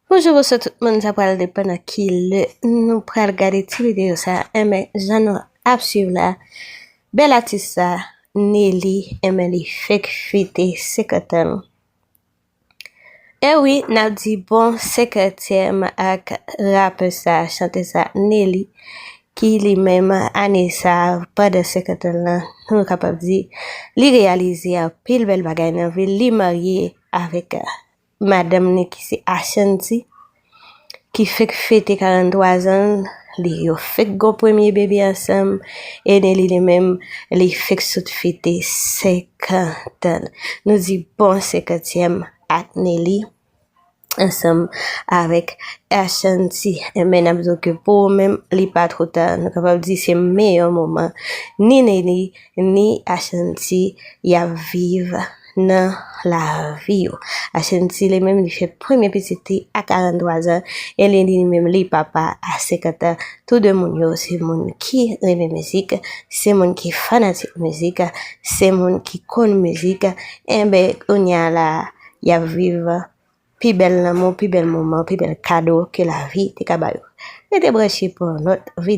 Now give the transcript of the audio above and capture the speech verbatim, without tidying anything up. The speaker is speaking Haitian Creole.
Bonjou, bonswa tout moun, sa pral depann nan ki lè nou pral gade ti videyo sa. Enben, jan nou ap swiv la, bèl atis sa, Nelly, enben li fèk fete senkant an. E wi, n ap di bon senkantyèm ak rapè sa, chantè sa, Nelly, ki li menm ane sa, pandan senkant an lan, nou kapab di, li reyalize anpil bèl bagay nan vi l, li marye avèk madanm ni ki se Ashanti, ki fèk fete karantwa zan, li yo fèk gon premye bebe ansanm, e Nelly li menm, li fèk sot fete senkant an. Nou di bon senkantyèm ak Nelly, ansanm avèk Ashanti. Enben, n ap di w ke pou ou menm, li pa twò ta. Nou kapab di se meyè moman ni Nelly, ni Ashanti y ap viv nan lavi yo. Ashanti li menm, li fè premye pitit li a karantwa zan, e li, li menm, li papa a senkant an. Tou de moun yo, se moun ki renmen mizik, se moun ki fanatik mizik, se moun ki konn mizik. Enben, kounye a la, y ap viv pi bèl lanmou, pi bèl moman, pi bèl kado ke lavi te ka ba yo. Rete branche pou yon lòt videyo.